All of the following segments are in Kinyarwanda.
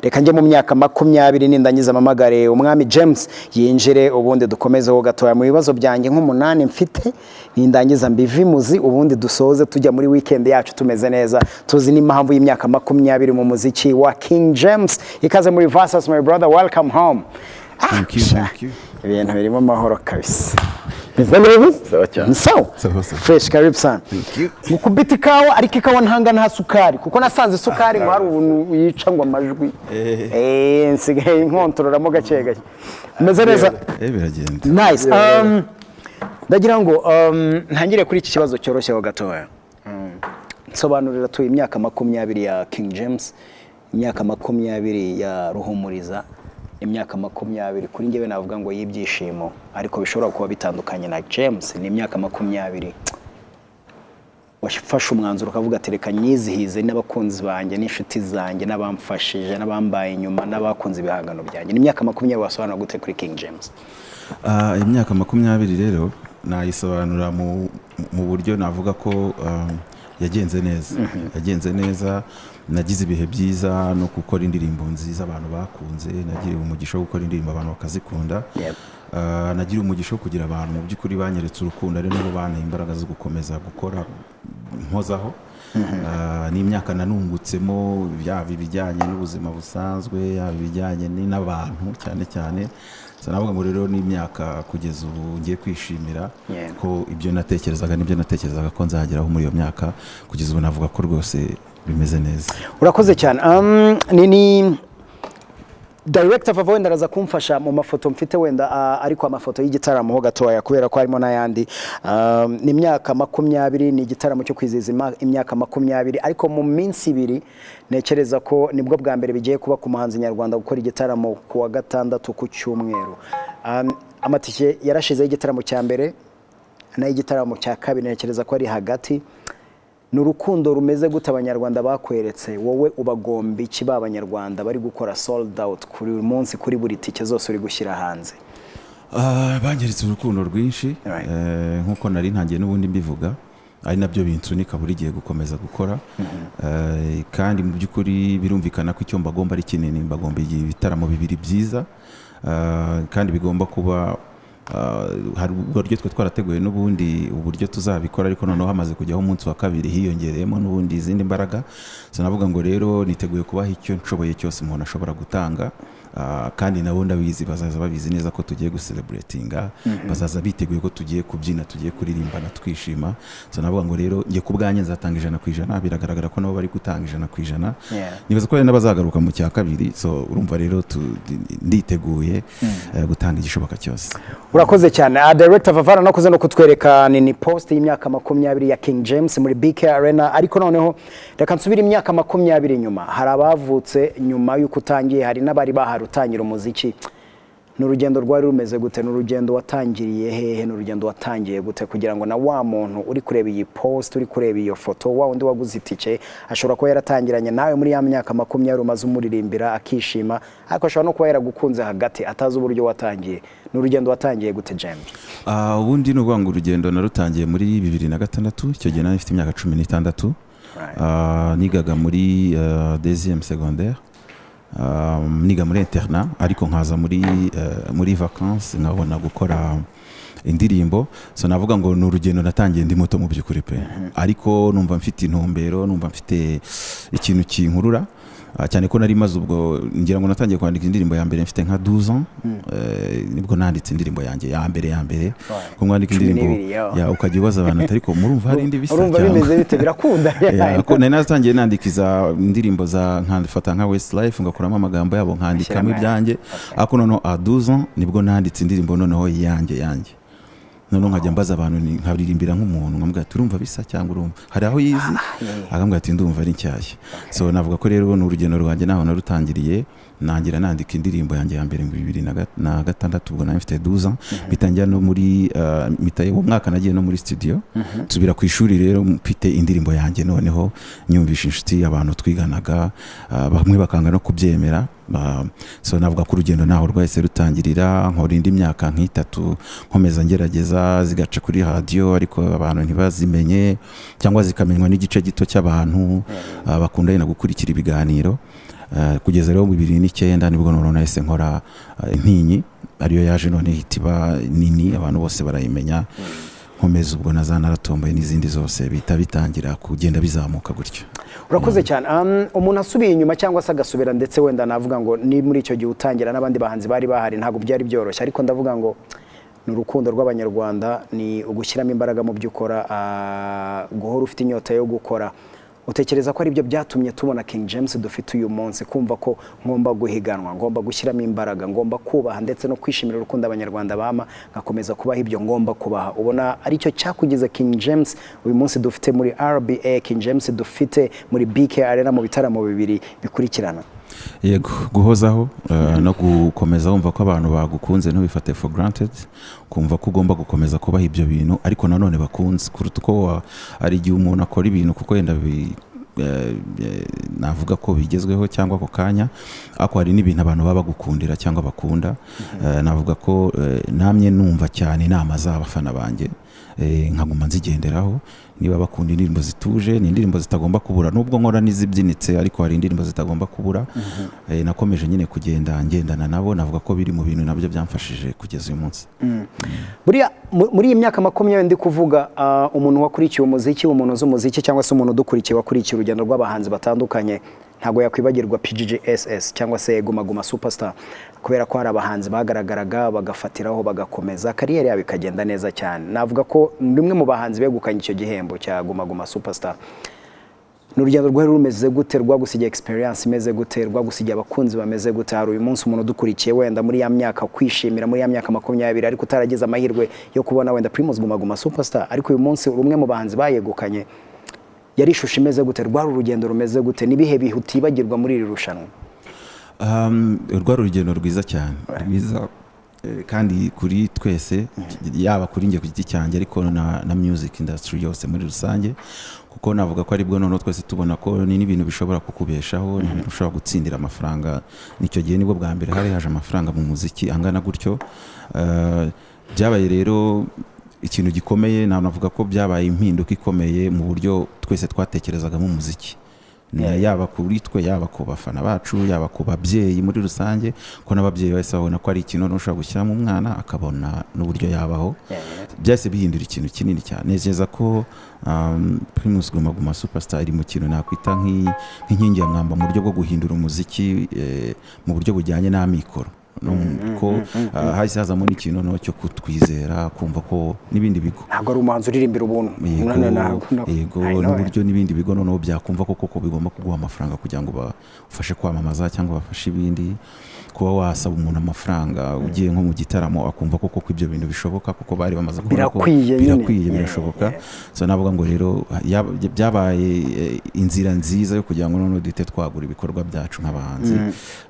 Reka njye mu myaka 20, nindangiza mpamagare umwami James yinjire, ubundi dukomezeho gatoya mu bibazo byanjye nk'umunani mfite. Nindangiza mbivimuzi, ubundi dusoze tujya muri weekend yacu tumeze neza, tuzi n'impamvu y'imyaka 20 mu muziki wa King James. Ikaze muri Versus, my brother, welcome home. Thank you, Sha, thank you. Ibintu birimo amahoro kabisa, bimeze neza. Sawa cyane. Sawa. Sawa, sawa. Fresh, karibu sana. Thank you. Mukubita ikawa, ariko ikawa ntanga nta sukari, kuko nasanze isukari ngo hari ubuntu yica ngo amajwi. Nsigaye nkontororamo gake gake. Umeze neza? Biragenda. Nice. Ndagira ngo ntangire kuri iki kibazo cyoroshyeho gatoya. Nsobanurira tu imyaka 20 ya King James, imyaka 20 ya Ruhumuriza, imyaka 20 kuri njyewe navuga ngo y'ibyishimo, ariko bishobora kuba bitandukanye na James. Ni imyaka 20 wafashe umwanzuro ukavuga ati: "Reka nyizihize n'abakunzi banjye n'inshuti zanjye n'abamfashije n'abambaye inyuma n'abakunze ibihangano byanjye." Ni imyaka 20 wasobanura gute kuri King James? Imyaka 20 rero nayisobanura mu buryo navuga ko yagenze neza, yagenze neza. Nagize ibihe byiza no gukora indirimbo nziza abantu bakunze. Nagiriwe umugisha wo gukora indirimbo abantu bakazikunda. Nagiriwe umugisha wo kugira abantu mu by'ukuri banyeretse urukundo, ari nabo banteye imbaraga zo gukomeza gukora mpozaho. N'imyaka nanungutsemo, yaba ibijyanye n'ubuzima busanzwe, yaba ibijyanye n'abantu cyane cyane. So navuga ngo rero n'imyaka kugeza ubu ngiye kwishimira ko ibyo natekerezaga n'ibyo natekerezaga ko nzageraho muri iyo myaka, kugeza ubu navuga ko rwose bimeze neza. Urakoze cyane. Ni director Vava wenda araza kumfasha mu mafoto mfite wenda, ariko amafoto y'igitaramo ho gatoya, kubera ko harimo n'ayandi. Ni imyaka 20, ni igitaramo cyo kwizihiza imyaka 20, ariko mu minsi 2. Ntekereza ko nibwo bwa mbere bigiye kuba ku muhanzi nyarwanda gukora igitaramo ku wa gatandatu, ku cyumweru. Amatike yarashizeho igitaramo cya mbere n'ay'igitaramo cya kabiri ntekereza ko ari hagati. Ni urukundo rumeze gute Abanyarwanda bakweretse? Wowe ubagomba iki, ba Abanyarwanda bari gukora sold out kuri uyu munsi kuri buri tike zose uri gushyira hanze? Banyeretse urukundo rwinshi. Nk'uko nari ntangiye n'ubundi mbivuga, ari nabyo binsunika buri gihe gukomeza gukora. Kandi mu by'ukuri birumvikana ko icyo mbagomba ari kinini. Mbagomba ibitaramo bibiri byiza, kandi bigomba kuba hari uburyo twe twarateguye n'ubundi uburyo tuzabikora, ariko noneho hamaze kujyaho umunsi wa kabiri hiyongereyemo n'ubundi izindi mbaraga. So navuga ngo rero niteguye kubaha icyo nshoboye cyose umuntu ashobora gutanga. Kandi nabo ndabizi bazaza babizi neza ko tugiye gucelebratinga, bazaza biteguye ko tugiye kubyina, tugiye kuririmbana, twishima. So navuga ngo rero njye ku bwanjye nzatanga 100%. Biragaragara ko nabo bari gutanga 100%. Nibaza ko hari n'abazagaruka mu cya kabiri. So urumva rero nditeguye gutanga igishoboka cyose. Urakoze cyane. Director Vavara nakoze no kutwereka ni post y'imyaka 20 ya King James muri BK Arena. Ariko noneho reka nsubire imyaka 20 inyuma. Hari abavutse nyuma y'uko utangiye, hari n'abari bahari utangira umuziki. Ni urugendo rwari rumeze gute? Ni urugendo watangiriye hehe? Ni urugendo watangiye gute, kugira ngo na wa muntu uri kureba iyi post, uri kureba iyo foto, wa wundi waguze itike, ashobora kuba yaratangiranye nawe muri ya myaka 20 umaze umuririmbira akishima, ariko ashobora no kuba yaragukunze hagati atazi uburyo watangiye? Ni urugendo watangiye gute, James? Ubundi ni ukuvuga ngo urugendo narutangiye muri 2006. Icyo gihe nari mfite imyaka 16. Nigaga muri deuxième secondaire, niga muri internat, ariko nkaza muri vacances nkabona gukora indirimbo. So navuga ngo ni urugendo natangiye ndi muto mu by'ukuri pe, ariko numva mfite intumbero, numva mfite ikintu kinkurura. Cyane ko nari maze ubwo, ngira ngo natangiye kwandika indirimbo ya mbere mfite nka 12 ans. Nibwo nanditse indirimbo yanjye ya mbere ya mbere. Ko mwandika Cumi indirimbo n'ibiri, yo. ya, ukajya ubaza abantu ati: "Ariko murumva hari indi bisa Urumva cyangwa?" bimeze bite? Birakunda? Yeah, ko nari natangiye nandikiza indirimbo za, nkafata nka Westlife ngakuramo amagambo yabo nkandikamo Ashyiramo ibyanjye. Ariko noneho à 12 ans nibwo nanditse indirimbo noneho yanjye yanjye. Noneho nkajya mbaza abantu, nkaririmbira nk'umuntu, nkamubwira ati: "Urumva bisa cyangwa urumva hari aho yizi?" Akambwira ati: "Ndumva ari nshyashya." So navuga ko rero ni urugendo rwanjye naho narutangiriye, nangira nandika indirimbo yanjye ya mbere mu 2006, ubwo nari mfite 12 ans. Bitangira no muri mpita uwo mwaka nagiye no muri studio, nsubira ku ishuri rero mfite indirimbo yanjye. Noneho nyumvisha inshuti, abantu twiganaga, bamwe bakanga no kubyemera. So navuga ko urugendo naho rwahise rutangirira. Nkora indi myaka nk'itatu nkomeza ngerageza, zigaca kuri radiyo ariko abantu ntibazimenye, cyangwa zikamenywa n'igice gito cy'abantu bakunda yenda gukurikira ibiganiro. Kugeza rero mu 2009 nibwo noneho nahise nkora Intinyi, ariyo yaje none ihita iba nini, abantu bose barayimenya. Nkomeza ubwo na za Naratomboye n'izindi zose, bihita bitangira kugenda bizamuka gutyo. Urakoze cyane. Umuntu asubiye inyuma cyangwa se agasubira, ndetse wenda navuga ngo ni muri icyo gihe utangira n'abandi bahanzi bari bahari, ntabwo byari byoroshye, ariko ndavuga ngo ni urukundo rw'Abanyarwanda, ni ugushyiramo imbaraga mu byo ukora, guhora ufite inyota yo gukora. Utekereza ko ari byo byatumye tubona King James dufite uyu munsi, kumva ko ngomba guhiganwa, ngomba gushyiramo imbaraga, ngomba kubaha ndetse no kwishimira urukundo Abanyarwanda bama, ngakomeza kubaha ibyo ngomba kubaha? Ubona aricyo cyakugize King James uyu munsi dufite muri RBA, King James dufite muri BK Arena mu bitaramo bibiri bikurikirana? Yego, guhozaho no gukomeza wumva ko abantu bagukunze, ntubifate for granted, kumva ko ugomba gukomeza kubaha ibyo bintu ariko nanone bakunze, kuruta uko hari igihe umuntu akora ibintu kuko wenda navuga ko bigezweho cyangwa ako kanya, ariko hari n'ibintu abantu baba bagukundira cyangwa bakunda. Navuga ko namye numva cyane inama z'abafana banjye, nkaguma nzigenderaho. Niba bakunda indirimbo zituje, ni indirimbo zitagomba kubura, nubwo nkora n'izibyinitse, ariko hari indirimbo zitagomba kubura. Nakomeje nyine kugenda ngendana nabo. Navuga ko biri mu bintu nabyo byamfashije kugeza uyu munsi. Buriya muri iyi myaka 20 ndi kuvuga, umuntu wakurikiye umuziki, umuntu uzi umuziki, cyangwa se umuntu udukurikiye wakurikiye urugendo rw'abahanzi batandukanye, ntabwo yakwibagirwa PGGSS cyangwa se Guma Guma Superstar, kubera ko hari abahanzi bagaragaraga bagafatiraho, bagakomeza kariyeri yabo ikagenda neza cyane. Navuga ko ni umwe mu bahanzi begukanye icyo gihembo cya Guma Guma Superstar. Ni urugendo rwari rumeze gute? Rwagusigiye experience imeze gute? Rwagusigiye abakunzi bameze gute? Hari uyu munsi umuntu udukurikiye wenda muri ya myaka kwishimira muri ya myaka 20, ariko utaragize amahirwe yo kubona wenda Primus Guma Guma Superstar, ariko uyu munsi uri umwe mu bahanzi bayegukanye. Yari ishusho imeze gute? Rwari urugendo rumeze gute? Nibihe bihe utibagirwa muri iri rushanwa? Rwari urugendo rwiza cyane, rwiza kandi kuri twese, yaba kuri njye ku giti cyanjye, ariko na music industry yose muri rusange, kuko navuga ko aribwo noneho twese tubona ko ni n'ibintu bishobora kukubeshaho, ni ibintu ushobora gutsindira amafaranga. Nicyo gihe nibwo bwa mbere hari haje amafaranga mu muziki angana gutyo. Byabaye rero ikintu gikomeye, navuga ko byabaye impinduka ikomeye mu buryo twese twatekerezagamo umuziki, yaba kuri twe, yaba ku bafana bacu, yaba ku babyeyi muri rusange, ko n'ababyeyi bahise babona ko ari ikintu ushobora gushyiramo umwana akabona n'uburyo yabaho. Byahise bihindura ikintu kinini cyane. Ntekereza ko Primus Guma Guma Superstar iri mu kintu nakwita nk'inkingi ya mwamba mu buryo bwo guhindura umuziki mu buryo bujyanye n'amikoro, ko hahise hazamo n'ikintu noneho cyo kutwizera, kumva ko n'ibindi bigo Ntabwo ari umuhanzi uririmbira ubuntu. Yego, n'uburyo n'ibindi bigo noneho byakumva ko koko bigomba kuguha amafaranga kugira ngo bafashe kwamamaza cyangwa bafashe ibindi, kuba wasaba umuntu amafaranga ugiye nko mu gitaramo akumva ko koko ibyo bintu bishoboka, kuko bari bamaze kubona ko birakwiye, birashoboka. So navuga ngo rero byabaye inzira nziza yo kugira ngo noneho duhite twagura ibikorwa byacu nk'abahanzi.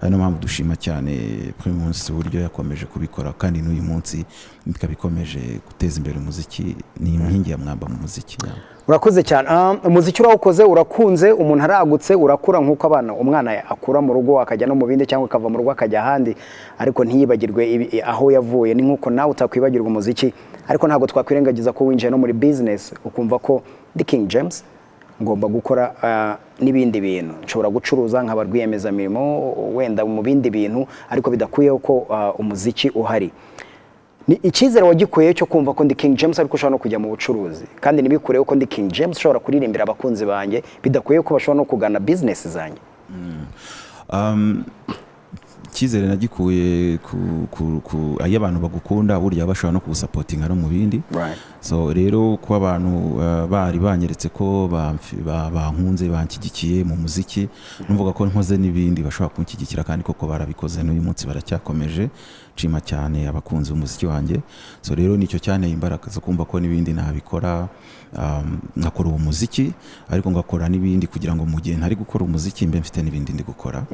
Ari niyo mpamvu dushima cyane Primus uburyo yakomeje kubikora, kandi n'uyu munsi ikaba ikomeje guteza imbere umuziki, ni inkingi ya mwamba mu muziki. Urakoze cyane. Umuziki urawukoze, urakunze, umuntu aragutse, urakura nk'uko abana umwana akura mu rugo akajya no mu bindi, cyangwa akava mu rugo akajya ahandi, ariko ntiyibagirwe aho yavuye. Ni nk'uko nawe utakwibagirwa umuziki, ariko ntabwo twakwirengagiza ko winjiye no muri business, ukumva ko ndi King James ngomba gukora n'ibindi bintu, nshobora gucuruza nkaba rwiyemezamirimo wenda mu bindi bintu, ariko bidakuyeho ko umuziki uhari. Ni icyizere wagikuyeho cyo kumva ko ndi King James ariko ushobora no kujya mu bucuruzi, kandi ntibikureho ko ndi King James ushobora kuririmbira abakunzi banjye, bidakuyeho ko bashobora no kugana business zanjye? Icyizere nagikuye ku ayo abantu bagukunda, burya bashobora no kugusapotinga no mu bindi. So rero kuba abantu bari banyeretse ko bankunze, banshyigikiye mu muziki, numvaga ko nkoze n'ibindi bashobora kunshyigikira, kandi koko barabikoze n'uyu munsi baracyakomeje. Nshima cyane abakunzi b'umuziki wanjye. So rero nicyo cyanteye imbaraga zo kumva ko n'ibindi nabikora, ngakora uwo muziki ariko ngakora n'ibindi, kugira ngo mu gihe ntari gukora umuziki mbe mfite n'ibindi ndi gukora,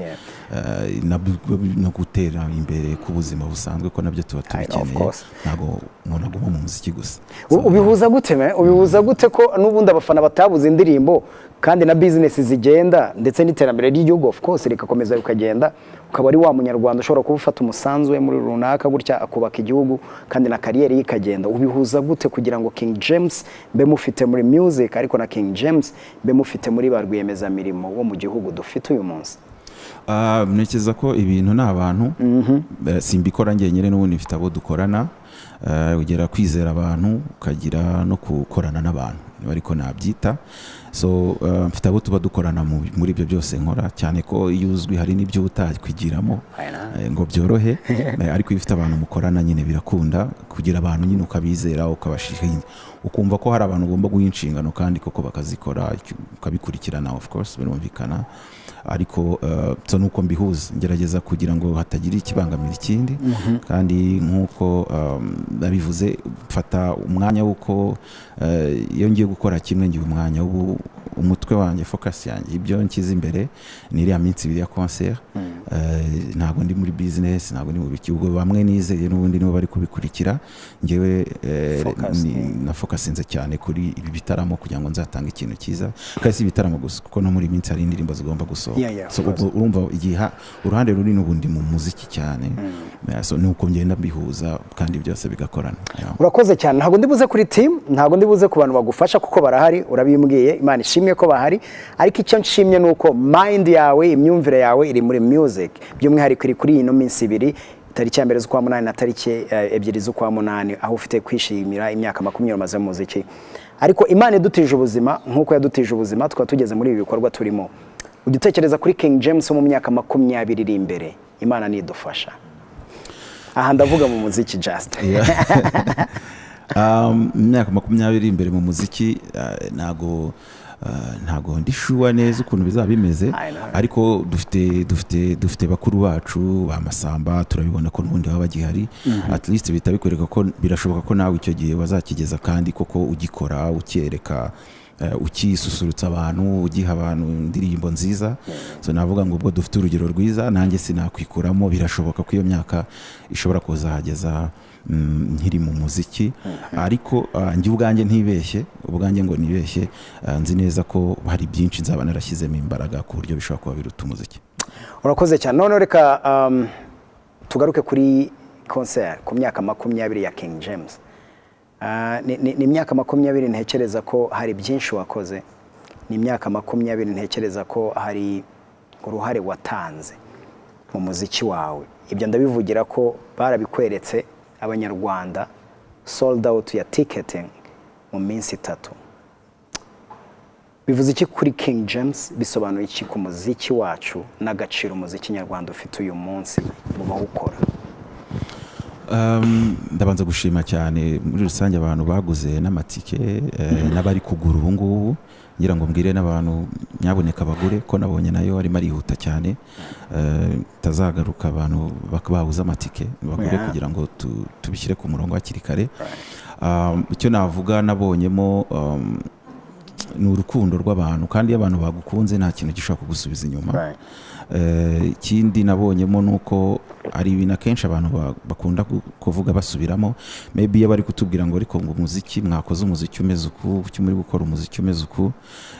no gutera imbere ku buzima busanzwe, ko nabyo tuba tubikeneye, ntabwo umuntu aguma mu muziki gusa. Ubihuza gute? Ubihuza gute ko n'ubundi abafana batabuze indirimbo, kandi na business zigenda, ndetse n'iterambere ry'igihugu of course rikakomeza rikagenda, ukaba ari wa munyarwanda ushobora kuba ufata umusanzu we muri runaka gutya akubaka igihugu, kandi na kariyeri ye ikagenda? Ubihuza gute kugira ngo King James mbe mufite muri music, ariko na King James mbe mufite muri ba rwiyemezamirimo wo mu gihugu dufite uyu munsi? Ntekereza ko ibintu ni abantu. Simbikora njyenyine, n'ubundi mfite abo dukorana. Ugera kwizera abantu, ukagira no gukorana n'abantu, niba ariko nabyita. So mfite abo tuba dukorana muri ibyo byose nkora, cyane ko iyo uzwi hari n'ibyo utakwigiramo I know. Ngo byorohe. Ariko iyo ufite abantu mukorana nyine birakunda, kugira abantu nyine ukabizera, ukabashyira, ukumva ko hari abantu ugomba guha inshingano kandi koko bakazikora, ukabikurikirana, of course birumvikana. Ariko so nuko mbihuza, ngerageza kugira ngo hatagira ikibangamira ikindi. Kandi nk'uko nabivuze, mfata umwanya w'uko iyo ngiye gukora kimwe ngira umwanya w'ubu, umutwe wanjye, focus yanjye, ibyo nshyize imbere ni iriya minsi 2 ya concert. Ntabwo ndi muri business, ntabwo ndi mu biki. Ubwo bamwe nizeye n'ubundi nibo bari kubikurikira. Ngewe Focus, na focusinze cyane kuri ibi bitaramo kugira ngo nzatange ikintu cyiza. Kandi si ibitaramo gusa, kuko no muri iyi minsi hari indirimbo zigomba gusohoka. Of So course. ubwo urumva igihe uruhande runini ubundi mu muziki cyane. So ni uko ngenda mbihuza kandi byose bigakorana. Yeah. Urakoze cyane. Ntabwo ndi buze kuri team, ntabwo ndi buze ku bantu bagufasha, kuko barahari, urabimbwiye. Imana ishimwe ko bahari. Ariko icyo nshimye ni uko mind yawe, imyumvire yawe iri muri music, by'umwihariko iri kuri ino minsi 2, tariki ya 1 z'ukwa munani na tariki 2 z'ukwa munani, aho ufite kwishimira imyaka 20 umaze mu muziki. Ariko Imana idutije ubuzima nk'uko yadutije ubuzima, tukaba tugeze muri ibi bikorwa turimo, ujya utekereza kuri King James mu myaka 20 iri imbere, Imana nidufasha? Aha ndavuga mu muziki just. Imyaka 20 imbere mu muziki, ntago ndi sure neza ukuntu bizaba bimeze. I know. Ariko dufite bakuru bacu ba Masamba, turabibona ko n'ubundi baba bagihari. At least bihita bikwereka ko birashoboka ko nawe icyo gihe wazakigeza, kandi koko ugikora, ukereka, ukisusurutsa abantu, ugiha abantu indirimbo nziza. So navuga ngo ubwo dufite urugero rwiza, nanjye sinakwikuramo, birashoboka ko iyo myaka ishobora kuzahageza nkiri mu muziki. Ariko njye ubwanjye ntibeshye, ubwanjye ngo nibeshye, nzi neza ko hari byinshi nzaba narashyizemo imbaraga ku buryo bishobora kuba biruta umuziki. Urakoze cyane. Noneho reka tugaruke kuri concert ku myaka 20 ya King James. Ni imyaka 20 ntekereza ko hari byinshi wakoze, ni imyaka 20 ntekereza ko hari uruhare watanze mu muziki wawe. Ibyo ndabivugira ko barabikweretse Abanyarwanda, sold out ya ticketing mu minsi 3. Bivuze iki kuri King James? Bisobanuye iki ku muziki wacu n'agaciro umuziki nyarwanda ufite uyu munsi mu bawukora? Ndabanza gushima cyane muri rusange abantu baguze n'amatike, n'abari kugura ubu ngubu, ngira ngo mbwire n'abantu nyaboneka bagure, ko nabonye nayo arimo arihuta cyane, tazagaruka abantu babuze amatike. Bagure kugira ngo tubishyire ku murongo hakiri kare. Icyo navuga nabonyemo ni urukundo rw'abantu, kandi iyo abantu bagukunze nta kintu gishobora kugusubiza inyuma. Ikindi nabonyemo ni uko hari ibintu akenshi abantu bakunda kuvuga basubiramo, maybe iyo bari kutubwira ngo ariko ngo umuziki mwakoze, umuziki umeze uku, kuki muri gukora umuziki umeze uku.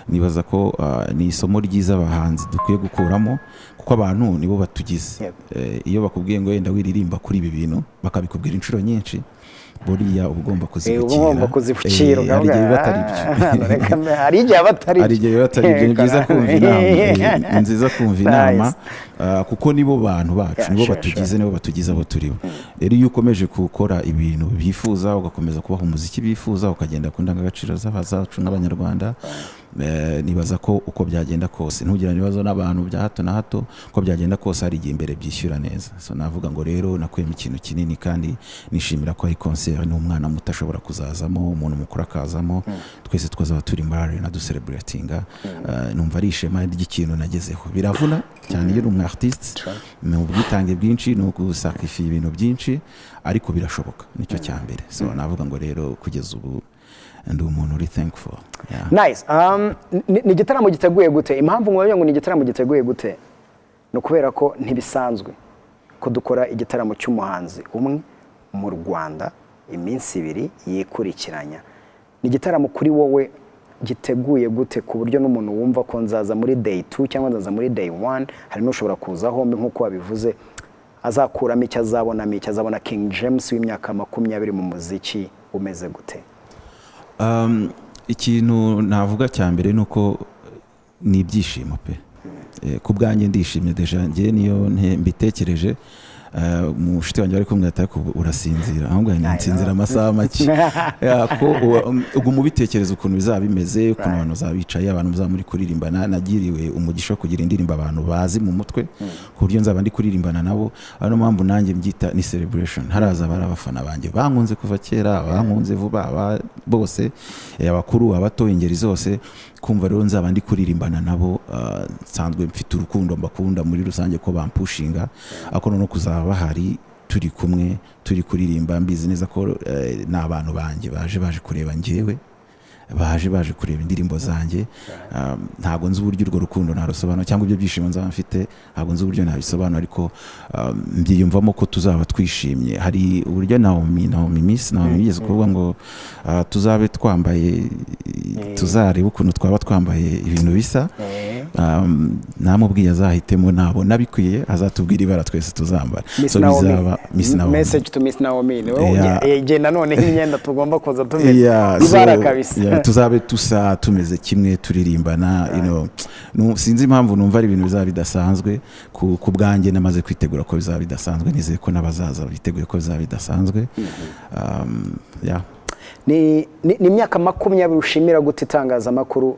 Nibaza ko ni isomo ryiza abahanzi dukwiye gukuramo, kuko abantu nibo batugize. Iyo bakubwiye ngo wenda wiririmba kuri ibi bintu, bakabikubwira inshuro nyinshi, buriya uba ugomba Uba kuzibukira. ugomba kuzibukira. Hari igihe biba atari byo. Hari igihe aba atari Hari igihe biba atari byo. Ni byiza kumva inama. Ni nziza kumva inama, kuko nibo bantu bacu, nibo batugize, nibo batugize abo turibo. Rero iyo ukomeje gukora ibintu bifuza, ugakomeza kubaha umuziki bifuza, ukagenda ku ndangagaciro z'abazacu nk'Abanyarwanda, nibaza ko uko byagenda kose ntugirane ibibazo n'abantu bya hato na hato, uko byagenda kose hari igihe imbere byishyura neza. So navuga ngo rero nakuyemo ikintu kinini, kandi nishimira ko ari concert n'umwana muto ashobora kuzazamo, umuntu mukuru akazamo, twese twazaba turi muri arena ducelebratinga. Numva ari ishema ry'ikintu nagezeho. Biravuna cyane iyo uri umu artiste, ni ubwitange bwinshi, ni ugusacrifice ibintu byinshi, ariko birashoboka, nicyo cya mbere. So navuga ngo rero kugeza ubu ndi umuntu uri thankful. Yeah. Nice. Ni igitaramo giteguye gute? Impamvu nkubaye ngo ni igitaramo giteguye gute ni ukubera ko ntibisanzwe ko dukora igitaramo cy'umuhanzi umwe mu Rwanda iminsi 2 yikurikiranya. Ni igitaramo kuri wowe giteguye gute, ku buryo n'umuntu wumva ko nzaza muri day 2 cyangwa nzaza muri day 1, hari n'ushobora kuza hombi nk'uko wabivuze, azakuramo icyo azabonamo, icyo azabona King James w'imyaka 20 mu muziki umeze gute? Ikintu navuga cya mbere ni uko ni ibyishimo pe. Ku bwanjye ndishimye déjà, njye niyo mbitekereje, mushuti wanjye ari kumwe ati urasinzira, ahubwo nsinzira amasaha make. Ko uguma ubitekereza ukuntu bizaba bimeze, ukuntu abantu bazaba bicaye, abantu muzaba muri kuririmbana. Nagiriwe umugisha wo kugira indirimbo abantu bazi mu mutwe, ku buryo nzaba ndi kuririmbana nabo. Ariyo mpamvu nanjye mbyita ni celebration. Haraza bari abafana banjye bankunze kuva kera, bankunze vuba, bose, abakuru, abato, ingeri zose. Kumva rero nzaba ndi kuririmbana nabo, nsanzwe mfite urukundo mbakunda muri rusange ko bampushinga, ariko noneho kuzaba bahari turi kumwe turi kuririmba, mbizi neza ko ni abantu banjye baje kureba njyewe, baje kureba indirimbo zanjye. Ntabwo nzi uburyo urwo rukundo narusobanura, cyangwa ibyo byishimo nzaba mfite, ntabwo nzi uburyo nabisobanura, ariko mbyiyumvamo ko tuzaba twishimye. Hari uburyo Naomi Miss Naomi yigeze kuvuga ngo tuzabe twambaye, tuzarebe ukuntu twaba twambaye ibintu bisa. Namubwiye azahitemo, nabona bikwiye azatubwira ibara twese tuzambara. So bizaba Miss Naomi. Message to Miss Naomi, genda none imyenda tugomba kuza tumeze ibara kabisa. Tuzabe tusa tumeze kimwe turirimbana, you know. Sinzi impamvu numva ari ibintu bizaba bidasanzwe. Ku bwanjye namaze kwitegura ko bizaba bidasanzwe, nizeye ko n'abazaza biteguye ko bizaba bidasanzwe. Ni imyaka 20 ushimira gute itangazamakuru?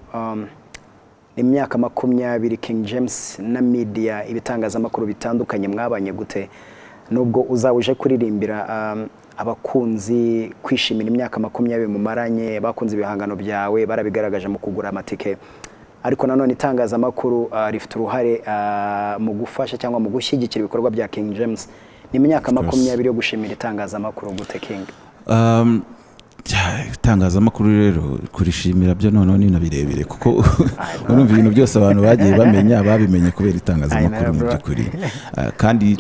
Ni imyaka 20 King James na media, ibitangazamakuru bitandukanye mwabanye gute, nubwo uzaba uje kuririmbira abakunzi kwishimira imyaka 20 mumaranye, bakunze ibihangano byawe, barabigaragaje mu kugura amatike, ariko nanone itangazamakuru rifite uruhare mu gufasha cyangwa mu gushyigikira ibikorwa bya King James. Ni imyaka 20 yo gushimira itangazamakuru gute, King? Itangazamakuru rero kurishimira byo noneho ni birebire, kuko urumva ibintu byose abantu bagiye bamenya babimenye kubera itangazamakuru mu by'ukuri. Kandi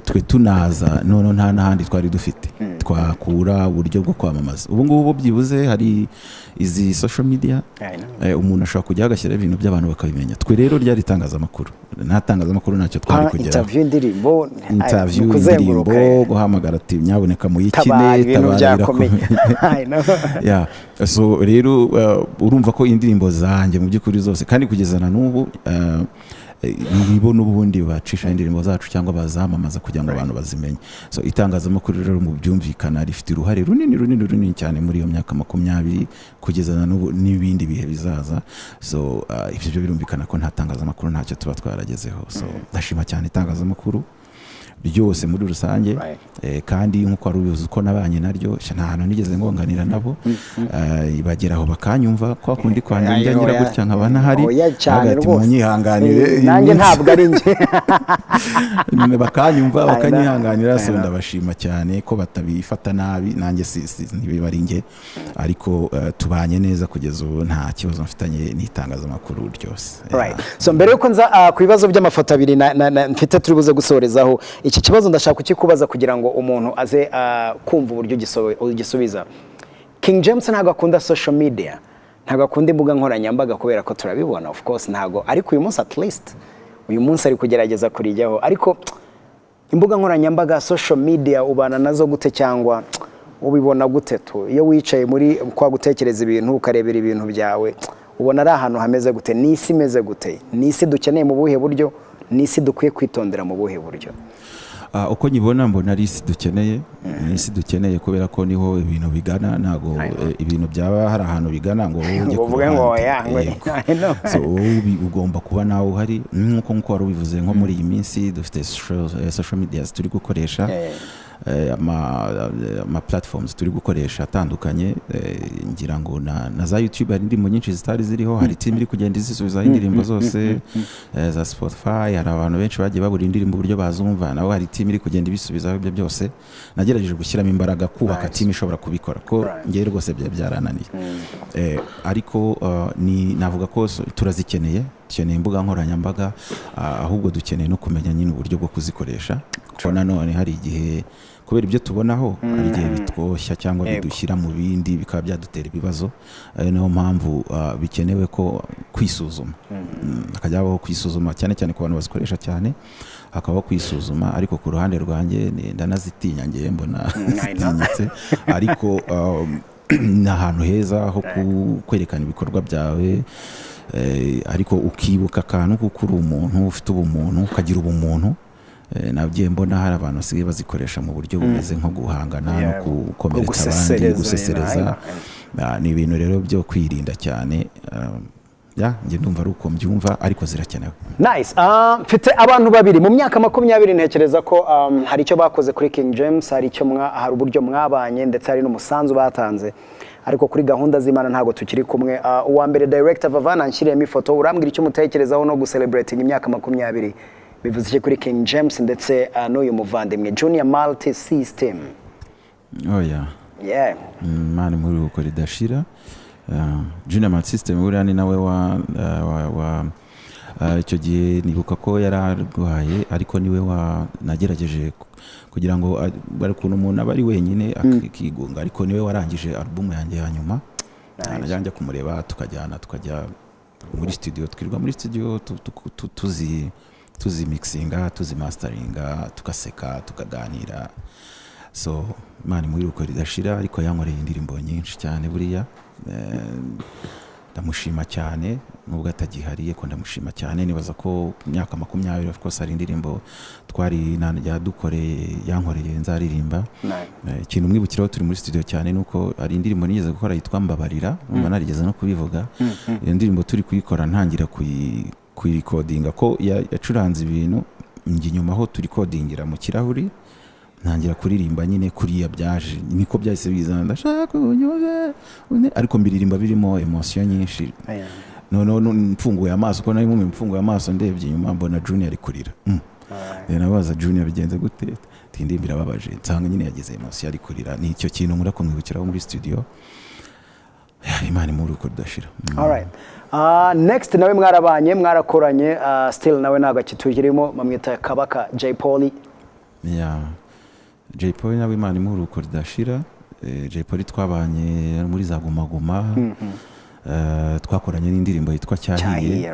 twe tunaza noneho nta n'ahandi twari dufite twakura uburyo bwo kwamamaza. Ubu ngubu byibuze hari izi social media, umuntu ashobora kujya agashyira ibintu by'abantu bakabimenya. Twe rero ryari itangazamakuru, nta tangazamakuru ntacyo twari kugera. Interview indirimbo, guhamagara ati nyaboneka muyikine, tabara. So rero urumva ko indirimbo zanjye mu by'ukuri zose, kandi kugeza na n'ubu nibo n'ubundi bacisha indirimbo zacu cyangwa bazamamaza kugira ngo abantu bazimenye. So itangazamakuru rero mu byumvikana rifite uruhare runini runini runini cyane muri iyo myaka 20 kugeza na n'ubu n'ibindi bihe bizaza. So ibyo byo birumvikana ko nta tangazamakuru ntacyo tuba twaragezeho. So ndashima cyane itangazamakuru ryose muri rusange, kandi nkuko ari ubuyobozi uko nabanye naryo, nta hantu nigeze ngonganira nabo, bageraho bakanyumva kwa kundi kwanjye njya ngira gutya nkaba nahari, hagati munyihanganire nanjye ntabwo ari njye, bakanyumva bakanyihanganira. So ndabashima cyane ko batabifata nabi, nanjye ntibiba ari njye, ariko tubanye neza kugeza ubu, nta kibazo mfitanye n'itangazamakuru ryose. So mbere yuko nza ku bibazo by'amafoto abiri mfite turi buze gusorezaho, iki kibazo ndashaka kukikubaza kugira ngo umuntu aze kumva uburyo ugisubiza. King James ntabwo akunda social media, ntabwo akunda imbuga nkoranyambaga, kubera ko turabibona of course ntabwo, ariko uyu munsi at least uyu munsi ari kugerageza kurijyaho. Ariko imbuga nkoranyambaga, social media, ubana nazo gute cyangwa ubibona gute tu? Iyo wicaye muri kwa gutekereza ibintu ukarebera ibintu byawe, ubona ari ahantu hameze gute? Ni isi imeze gute? Ni isi dukeneye mu buhe buryo? Ni isi dukwiye kwitondera mu buhe buryo? Uko nyibona mbona ari isi dukeneye, ni isi dukeneye kubera ko niho ibintu bigana, ntago ibintu byaba hari ahantu bigana ngo ujye kuvuga ngo ya. So ugomba kuba nawe uhari, nkuko wari ubivuze, nko muri iyi minsi dufite social media turi gukoresha, ama platforms turi gukoresha atandukanye, ngira ngo na za YouTube hari indirimbo nyinshi zitari ziriho, hari team iri kugenda izisubiza indirimbo zose, za Spotify hari abantu benshi bagiye babura indirimbo uburyo bazumva, nabo hari team iri kugenda ibisubizaho. Ibyo byose nagerageje gushyiramo imbaraga kubaka team ishobora kubikora, ko ngiye rwose byarananiye. Ariko ni navuga ko turazikeneye, dukeneye imbuga nkoranyambaga, ahubwo dukeneye no kumenya nyine uburyo bwo kuzikoresha, kuko nanone hari igihe kubera ibyo tubonaho hari igihe bitwoshya cyangwa bidushyira mu bindi bikaba byadutera ibibazo. Niyo mpamvu bikenewe ko kwisuzuma, hakajya habaho kwisuzuma cyane cyane ku bantu bazikoresha cyane, hakabaho kwisuzuma. Ariko ku ruhande rwanjye ndanazitinya, ngiye mbona zitinyitse, ariko ni ahantu heza ho kwerekana ibikorwa byawe, Ariko ukibuka akantu kuko uri umuntu ufite ubumuntu, ukagira ubumuntu. Nagiye mbona hari abantu basigaye bazikoresha mu buryo bumeze nko guhangana no gukomeretsa abandi, gusesereza. Ni ibintu rero byo kwirinda cyane. Njye ndumva ari uko mbyumva, ariko zirakenewe. Nice. Mfite abantu babiri mu myaka 20 ntekereza ko hari icyo bakoze kuri King James, hari icyo hari uburyo mwabanye, ndetse hari n'umusanzu batanze, ariko kuri gahunda z'Imana ntago tukiri kumwe. Uwa mbere director Vavana anshyiriyemo ifoto, urambwira icyo mutekerezaho no gucelebrating imyaka 20 bivuze iki kuri King James ndetse n'uyu muvandimwe Junior Multi System. Oh yeah. Yeah. Mani muri uko ridashira. Junior Multi System buriya ni nawe wa icyo gihe nibuka ko yararwaye, ariko niwe wa nagerageje kugira ngo bari kuntu umuntu aba ari wenyine akigunga, ariko niwe warangije album yanjye ya nyuma. Najya kumureba tukajyana, tukajya muri studio, twirirwa muri studio tuzi mixinga, tuzi masteringa, tugaseka, tukaganira. So mani muri uko ridashira, ariko yankoreye indirimbo nyinshi cyane buriya. Ndamushima cyane nubwo atagihariye, ko ndamushima cyane. Nibaza ko imyaka 20 of course hari indirimbo twari yadukoreye, yankoreye nzaririmba. Ikintu mwibukiraho turi muri studio cyane nuko hari indirimbo nigeze gukora yitwa Mbabarira, numva narigeze no kubivuga. Iyo ndirimbo turi kuyikora ntangira kuyikodinga, ko yacuranze ibintu njye inyuma aho turi kodingira mu kirahuri, ntangira kuririmba nyine kuriya byaje niko byahise bizana, ndashaka unyuze, ariko mbiririmba birimo emotion nyinshi. None mfunguye amaso, ko nari mumwe mfunguye amaso ndebye inyuma mbona Junior ari kurira. Nabaza Junior bigenze gute, tindimbira babaje, nsanga nyine yagize emotion ari kurira. Ni icyo kintu nkura kumwibukiraho muri studio. Imana muri uko ridashira. All right. Next nawe mwarabanye, mwarakoranye, still nawe ntabwo akitugirimo, bamwita Kabaka Jay Polly. Yeah. Jay Polly nawe Imana muri uko ridashira. Jay Polly twabanye muri za Guma Guma. Twakoranye n'indirimbo yitwa Cyahiye.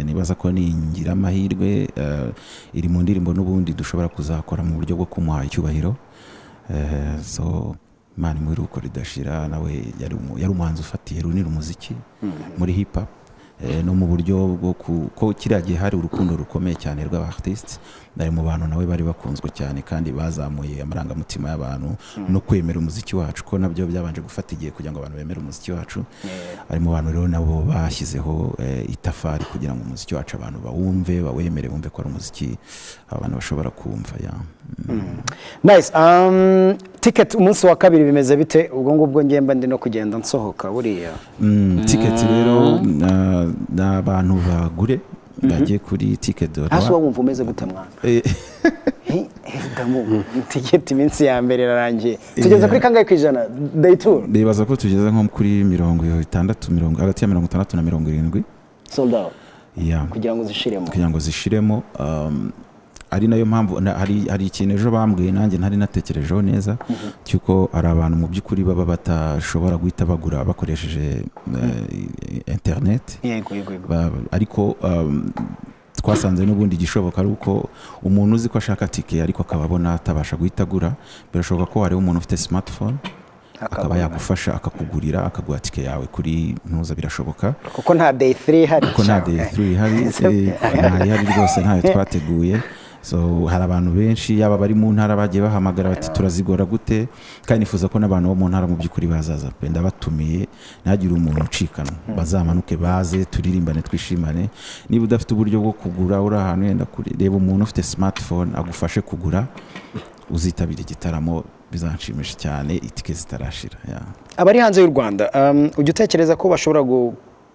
Nibaza ko ningira amahirwe iri mu ndirimbo n'ubundi dushobora kuzakora mu buryo bwo kumuha icyubahiro. So Imana muri uko ridashira, nawe yari umuhanzi ufatiye runini umuziki muri hip hop, no mu buryo bwo ko kiriya gihe hari urukundo rukomeye cyane rw'aba artists, bari mu bantu nawe bari bakunzwe cyane kandi bazamuye amarangamutima y'abantu no kwemera umuziki wacu, ko nabyo byabanje gufata igihe kugira ngo abantu bemere umuziki wacu. Ari mu bantu rero nabo bashyizeho itafari kugira ngo umuziki wacu abantu bawumve, bawemere, bumve ko ari umuziki abantu bashobora kumva. Nice. Ticket umunsi wa kabiri bimeze bite? Ubwo ngubwo ngemba ndi no kugenda nsohoka buriya. Ticket rero n'abantu bagure bagiye kuri ticket. Hasi wumva umeze gute mwana? Ticket iminsi ya mbere irarangiye. Tugeze kuri kangahe kwijana day 2? Ndibaza ko tugeze nko kuri 60, hagati ya 60 na 70. Sold out. Yeah. Kugira ngo zishiremo. Kugira ngo zishiremo. Ari nayo mpamvu hari ikintu ejo bambwiye nanjye ntari natekerejeho neza, cyuko ari abantu mu by'ukuri baba batashobora guhita bagura bakoresheje internet. Yego. Ariko twasanze n'ubundi gishoboka ari uko umuntu uzi ko ashaka tike ariko akaba abona atabasha guhita agura, birashoboka ko hari umuntu ufite smartphone akaba yagufasha akakugurira, akaguha tike yawe kuri ntuza, birashoboka. Kuko nta day 3 ihari. Kuko nta day 3 ihari, nta ihari rwose, ntayo twateguye. So hari abantu benshi yaba bari mu ntara bagiye bahamagara bati turazigora gute, kandi nifuza ko n'abantu bo mu ntara mu by'ukuri bazaza pe, ndabatumiye ntagire umuntu ucikana, bazamanuke baze turirimbane twishimane. Niba udafite uburyo bwo kugura uri ahantu yenda kureba umuntu ufite smartphone agufashe kugura, uzitabira igitaramo bizanshimisha cyane itike zitarashira. Abari hanze y'u Rwanda, ujya utekereza ko bashobora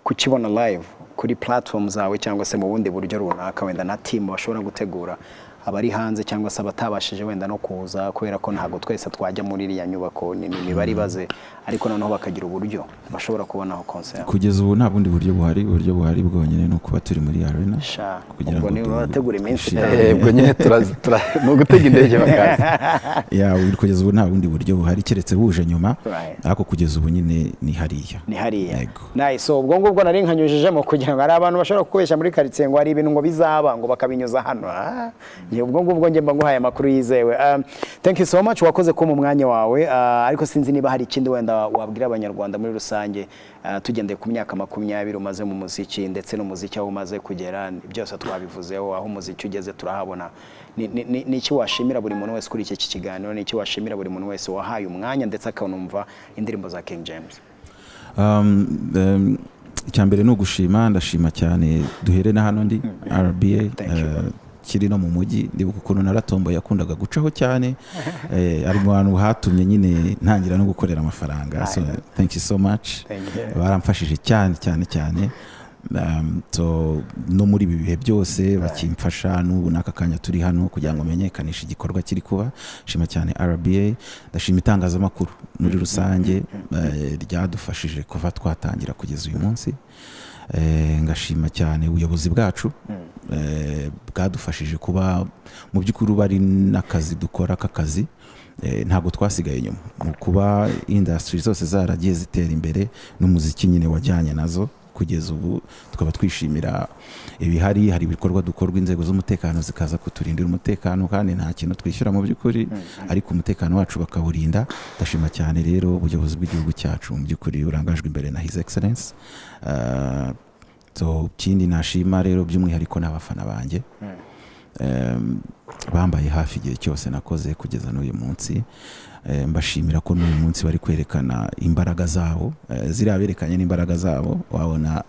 kukibona live kuri platform zawe cyangwa se mu bundi buryo runaka, wenda na team bashobora gutegura abari hanze cyangwa se abatabashije wenda no kuza, kubera ko ntago twese twajya muri iriya nyubako ni imibare ibaze, ariko noneho bakagira uburyo bashobora kubonaho concert? Kugeza ubu nta bundi buryo buhari, uburyo buhari bwonyine ni ukuba turi muri arena, kugira ngo nibategure iminsi ubwo nyine ni ugutega indege bakaza. Kugeza ubu nta bundi buryo buhari keretse buje nyuma, ariko kugeza ubu nyine ni hariya. Ni hariya. Nice. So ubwo ngubwo nari nkanyujijemo kugira ngo ari abantu bashobora kukubeshya muri quartier ngo hari ibintu ngo bizaba ngo bakabinyuza hano. Gihe ubwo ngubwo njye mba nguhaye amakuru yizewe. Thank you so much, wakoze ko mu mwanya wawe, ariko sinzi niba hari ikindi wenda wabwira Abanyarwanda muri rusange, tugendeye ku myaka 20 umaze mu muziki, ndetse n'umuziki aho umaze kugera, byose twabivuzeho, aho umuziki ugeze turahabona. Ni iki washimira buri muntu wese kuri iki kiganiro? Ni iki washimira buri muntu wese wahaye umwanya ndetse akanumva indirimbo za King James? Icya mbere ni ugushima. Ndashima cyane, duhere na hano ndi RBA. Thank you. Kiri no mu mujyi. Ndibuka ukuntu naratomboye, yakundaga gucaho cyane, ari mu bantu hatumye nyine ntangira no gukorera amafaranga, so thank you so much. Thank you. Baramfashije cyane cyane cyane. So, no muri ibi bihe byose bakimfasha, n'ubu n'aka kanya turi hano kugira ngo menyekanishe igikorwa kiri kuba. Shima cyane RBA. Ndashima itangazamakuru muri rusange, ryadufashije kuva twatangira kugeza uyu munsi. Ngashima cyane ubuyobozi bwacu, bwadufashije kuba mu by'ukuri bari n'akazi dukora k'akazi. Ntabwo twasigaye inyuma mu kuba industry zose zaragiye zitera imbere, n'umuziki nyine wajyanye nazo. Kugeza ubu tukaba twishimira ibihari. Hari ibikorwa dukorwa, inzego z'umutekano zikaza kuturindira umutekano, kandi nta kintu twishyura mu by'ukuri, ariko umutekano wacu bakawurinda. Ndashima cyane rero ubuyobozi bw'igihugu cyacu mu by'ukuri burangajwe imbere na His Excellence. So ikindi nashima rero by'umwihariko n'abafana banjye, bambaye hafi igihe cyose nakoze kugeza n'uyu munsi. Mbashimira ko n'uyu munsi bari kwerekana imbaraga zabo. Ziriya berekanye n'imbaraga zabo, wabona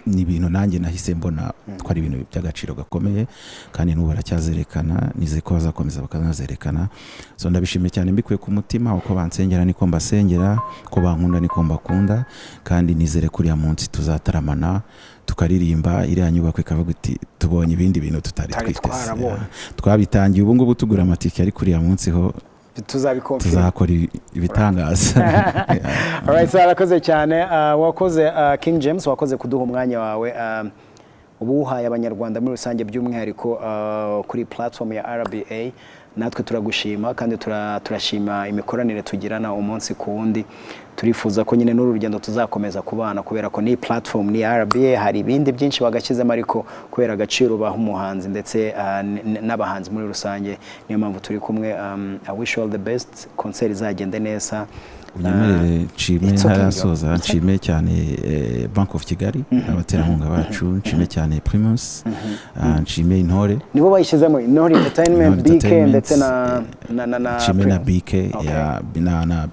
ni ibintu nanjye nahise mbona ko ari ibintu by'agaciro gakomeye, kandi n'ubu baracyazerekana, nizeye ko bazakomeza bakanazerekana. So ndabishimiye cyane mbikuye ku mutima. Uko bansengera niko mbasengera, uko bankunda niko mbakunda, kandi nizere ko uriya munsi tuzataramana, tukaririmba, iriya nyubako ikavuga iti: "Tubonye ibindi bintu tutari Tutari twiteze." twarabonye. Yeah. Twabitangiye ubu ngubu tugura amatike, ariko uriya munsi ho Tuzabikonfirma. tuzakora ibitangaza. Yeah. Alright, so arakoze cyane. Wakoze, King James, wakoze kuduha umwanya wawe. Ubu uhaye Abanyarwanda muri rusange, by'umwihariko kuri platform ya RBA. Natwe turagushima kandi turashima imikoranire tugirana umunsi ku wundi. Turifuza ko nyine n'uru rugendo tuzakomeza kubana, kubera ko ni platform ni RBA, hari ibindi byinshi bagashyizemo, ariko kubera agaciro baha umuhanzi ndetse n'abahanzi muri rusange, niyo mpamvu turi kumwe. I wish you all the best, concert izagende neza. Unyemerere nshime It's okay, ntarasoza. It's okay. Nshime cyane Bank of Kigali, abaterankunga bacu. Nshime cyane Primus. Nshime Intore. Nibo bayishyizemo, Intore Entertainment, Intore BK Entertainment, ndetse na nshime na Primus. BK ya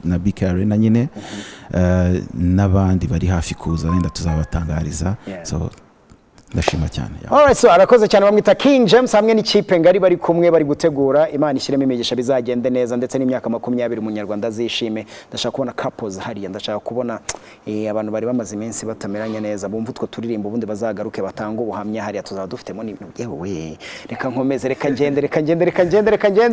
na BK Arena nyine, n'abandi bari hafi kuza, wenda tuzabatangariza. So ndashima cyane, yeah. Alright, so arakoze cyane, bamwita King James hamwe n'ikipe ngari bari kumwe bari gutegura. Imana ishyiremo imigisha, bizagende neza, ndetse n'imyaka 20 Umunyarwanda azishime. Ndashaka kubona couples hariya, ndashaka kubona abantu bari bamaze iminsi batameranye neza bumva utwo turirimbo, ubundi bazagaruke batanga ubuhamya hariya, tuzaba dufitemo n'ibintu. Yewe, reka nkomeze, reka ngende, reka ngende, reka ngende, reka ngende.